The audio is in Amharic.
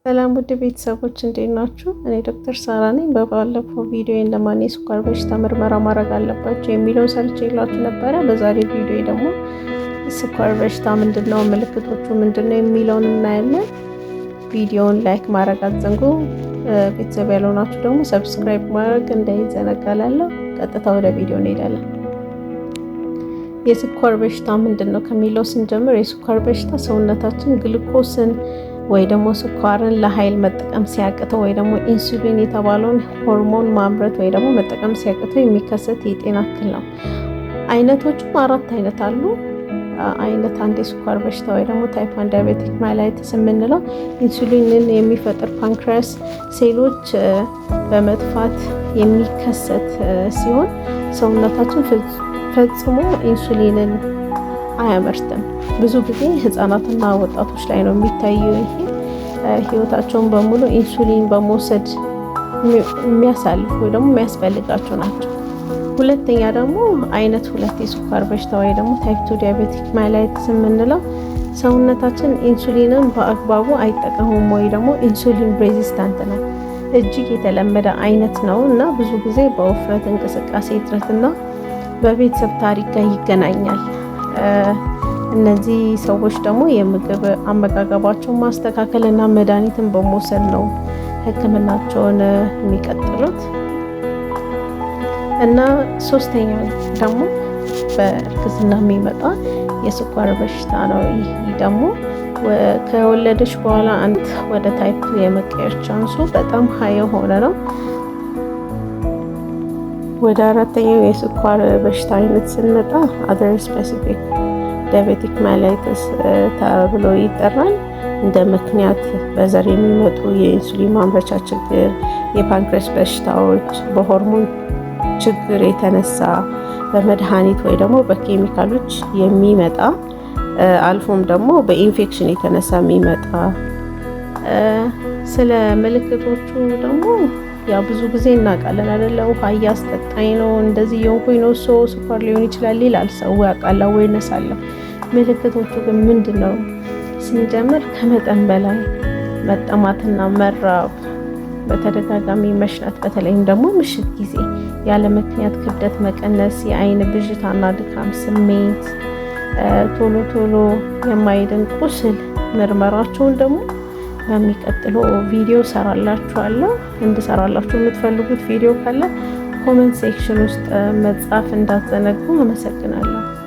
ሰላም ውድ ቤተሰቦች፣ እንዴት ናችሁ? እኔ ዶክተር ሳራ ነኝ። በባለፈው ቪዲዮ ለማን የስኳር በሽታ ምርመራ ማድረግ አለባቸው የሚለውን ሰርቼላችሁ ነበረ። በዛሬ ቪዲዮ ደግሞ ስኳር በሽታ ምንድን ነው፣ ምልክቶቹ ምንድን ነው የሚለውን እናያለን። ቪዲዮውን like ማድረግ አትዘንጉ። ቤተሰብ ያልሆናችሁ ደግሞ subscribe ማድረግ እንዳይዘነጋ እላለሁ። ቀጥታ ወደ ቪዲዮ እንሄዳለን። የስኳር በሽታ ምንድን ነው ከሚለው ስንጀምር፣ የስኳር በሽታ ሰውነታችን ግሉኮስን ወይ ደግሞ ስኳርን ለኃይል መጠቀም ሲያቅተው ወይ ደግሞ ኢንሱሊን የተባለውን ሆርሞን ማምረት ወይ ደግሞ መጠቀም ሲያቅተው የሚከሰት የጤና እክል ነው። አይነቶቹም አራት አይነት አሉ። አይነት አንድ የስኳር በሽታ ወይ ደግሞ type 1 diabetic mellitus የምንለው ኢንሱሊንን የሚፈጥር pancreas ሴሎች በመጥፋት የሚከሰት ሲሆን ሰውነታችን ፈጽሞ ኢንሱሊንን አያመርትም። ብዙ ጊዜ ህጻናትና ወጣቶች ላይ ነው የሚታየው። ይሄ ህይወታቸውን በሙሉ ኢንሱሊን በመውሰድ የሚያሳልፉ ወይ ደግሞ የሚያስፈልጋቸው ናቸው። ሁለተኛ ደግሞ አይነት ሁለት የስኳር በሽታ ወይ ደግሞ type 2 diabetic mellitus የምንለው ሰውነታችን ኢንሱሊንን በአግባቡ አይጠቀሙም ወይ ደግሞ insulin resistant ነው። እጅግ የተለመደ አይነት ነው እና ብዙ ጊዜ በውፍረት፣ እንቅስቃሴ እጥረትና በቤተሰብ ታሪክ ጋር ይገናኛል። እነዚህ ሰዎች ደግሞ የምግብ አመጋገባቸውን ማስተካከል እና መድኃኒትን በመውሰድ ነው ሕክምናቸውን የሚቀጥሉት። እና ሶስተኛው ደግሞ በእርግዝና የሚመጣ የስኳር በሽታ ነው። ይህ ደግሞ ከወለደች በኋላ አንድ ወደ type 2 የመቀየር chance ኡ በጣም high የሆነ ነው። ወደ አራተኛው የስኳር በሽታ አይነት ስንመጣ other specific diabetic mellitus ተብሎ ይጠራል። እንደ ምክንያት በዘር የሚመጡ የኢንሱሊን ማምረቻ ችግር፣ የ pancreas በሽታዎች፣ በሆርሞን ችግር የተነሳ፣ በመድኃኒት ወይ ደግሞ በኬሚካሎች የሚመጣ፣ አልፎም ደግሞ በኢንፌክሽን የተነሳ የሚመጣ። ስለ ምልክቶቹ ደግሞ ያው ብዙ ጊዜ እናውቃለን አይደለ? ውሃ እያስጠጣኝ ነው፣ እንደዚህ የሆንኩኝ ነው፣ so ስኳር ሊሆን ይችላል ይላል ሰው፣ ያውቃል፣ awareness አለው። ምልክቶቹ ግን ምንድን ነው ስንጀምር፣ ከመጠን በላይ መጠማትና መራብ፣ በተደጋጋሚ መሽናት፣ በተለይም ደግሞ ምሽት ጊዜ፣ ያለ ምክንያት ክብደት መቀነስ፣ የአይን ብዥታና ድካም ስሜት፣ ቶሎ ቶሎ የማይድን ቁስል። ምርመራቸውን ደግሞ በሚቀጥለው ቪዲዮ ሰራላችኋለሁ። እንድሰራላችሁ የምትፈልጉት ቪዲዮ ካለ comment section ውስጥ መጻፍ እንዳትዘነጉ። አመሰግናለሁ።